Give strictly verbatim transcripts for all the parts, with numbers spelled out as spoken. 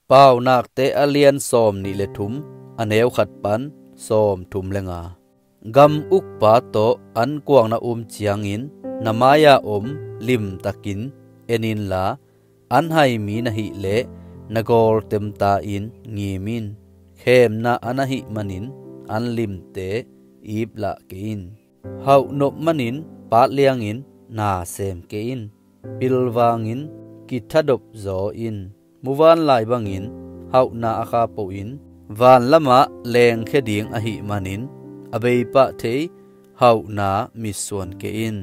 Paunakte a lian sawm nih le thum, a neu khat pan sawm thum le nga. Gam ukpa tawh ankuang na um ciangin na mai-a om limtakin en inla, an hai mi na hih leh na gawl temta in ngim in. Khemna a na hih manin an limte iplah kei in. Hauh nop manin patliangin na sem kei in. Pilvangin kithadop zaw in. Muvanlai bangin hauhna a khapohin, vanlamah lengkhia ding ahih manin a beipah thei hauhna mitsuan kei in.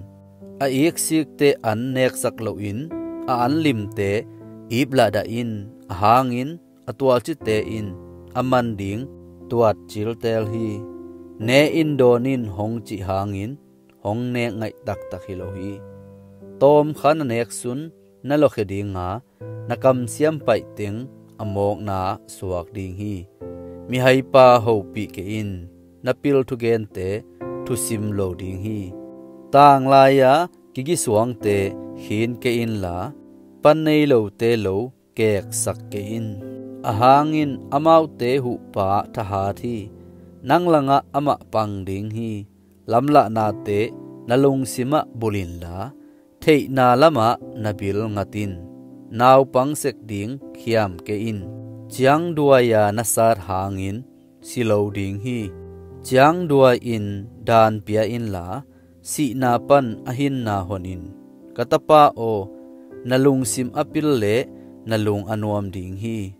A iksikte an neksak loin a an limte iplah dah in. Ahang in a tualcite in a man ding tuat ciltel hi. Ne in dawn in hong cih hangin hong nek ngaih taktak hi lo hi. Tawmkha na neksun na luakhia dinga, na kamsiam paih teng a mawkna suak ding hi. Mihaipa hopih kei in. Na pil thugente thusim lo ding hi. Tanglai-a kigisuangte khin kei inla, pan nei lote lo keksak kei in. Ahang in amaute huhpa thahat hi. Nang langah amah pang ding hi. Lamlahnate na lungsimah bulh inla, theihna lamah na bil ngat in. Naupang sek ding khiam kei in. Ciangduai-a na sat hangin si lo ding hi. Ciangduai in daan pia inla, sihna pan a hinna hon in. Ka tapa aw, na lungsim a pil leh na lung a nuam ding hi.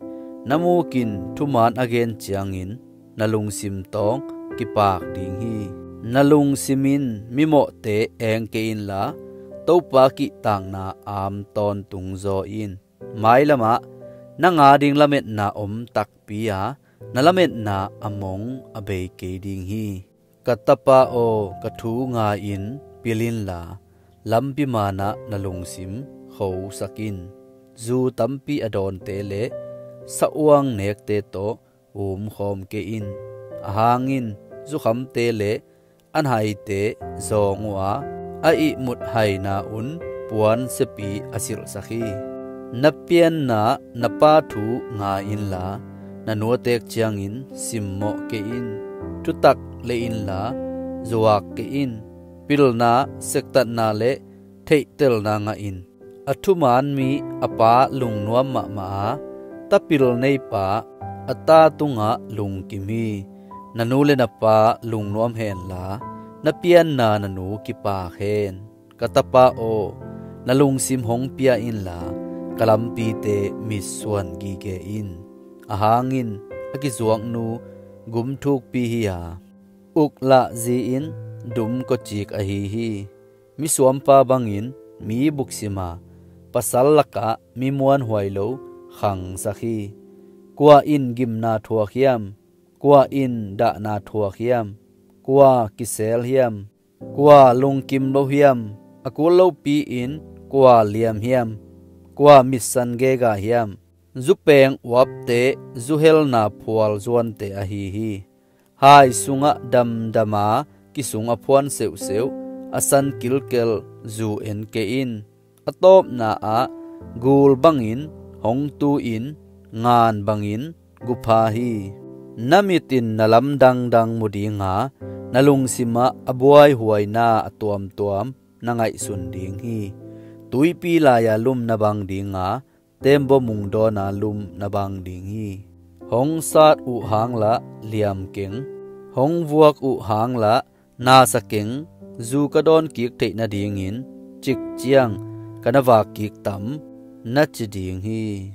Na muk in thumaan a gen ciangin na lungsim tawng kipak ding hi. Na lungsim in mimawhte eng kei inla, Topa kihtakna am tawntung zaw in. Mailamah nang ading lametna om takpi-a, na lametna a mong a bei kei ding hi. Ka tapa aw, ka thu ngai-in pil inla, lampi manah na lungsim khosak in. Zu tampi a dawnte le sa-uang nekte tawh umkhawm kei in. Ahang in zukhamte le an haite zawng uh a, a ihmut haina un puansiapi a silhsak hi. Na pianna na pa thu ngai inla, na nu a teek ciangin simmawh kei in. Thutak lei inla, zuak kei in. Pilna, sektatna le theihtelna ngah in. A thumaan mi a pa lungnuam mahmah a, tapil neipa a ta tungah lungkim hi. Na nu le na pa lungnuam henla, na pianna na nu kipak hen. Ka tapa aw, na lungsim hong pia inla, ka lampite mitsuan gige in. Ahang in a kizuaknu gumthukpi hi-a, uk lah zi-in dum kawcik ahi hi. Misuampa bangin mi buksim a, pasal lakah mi muanhuai lo khangsak hi. Kua in gimna thuak hiam? Kua in dahna thuak hiam? Kua kisel hiam? Kua lungkim lo hiam? A kul lopi-in kua liam hiam? Kua mitsan gega hiam? Zupeng uapte, zuhelna phual zuante ahi hi. Hai sungah damdama kisung a phuan seuhseuh, a san kilkel zu en kei in. A tawpna ah gul bangin hong tu-in, ngan bangin gupha hi. Na mit in na lam dangdang mu dinga, na lungsimah a buaihuaina a tuamtuam na ngaihsun ding hi. Tuipi lai-a lum na bang dinga, tembaw mungdawna lum na bang ding hi. Hong sat uh hang lah liam keng, hong vuak uh hang lah nasa keng. Zu ka dawn kik theih nadingin cik ciang ka na vak kik tam, na ci ding hi.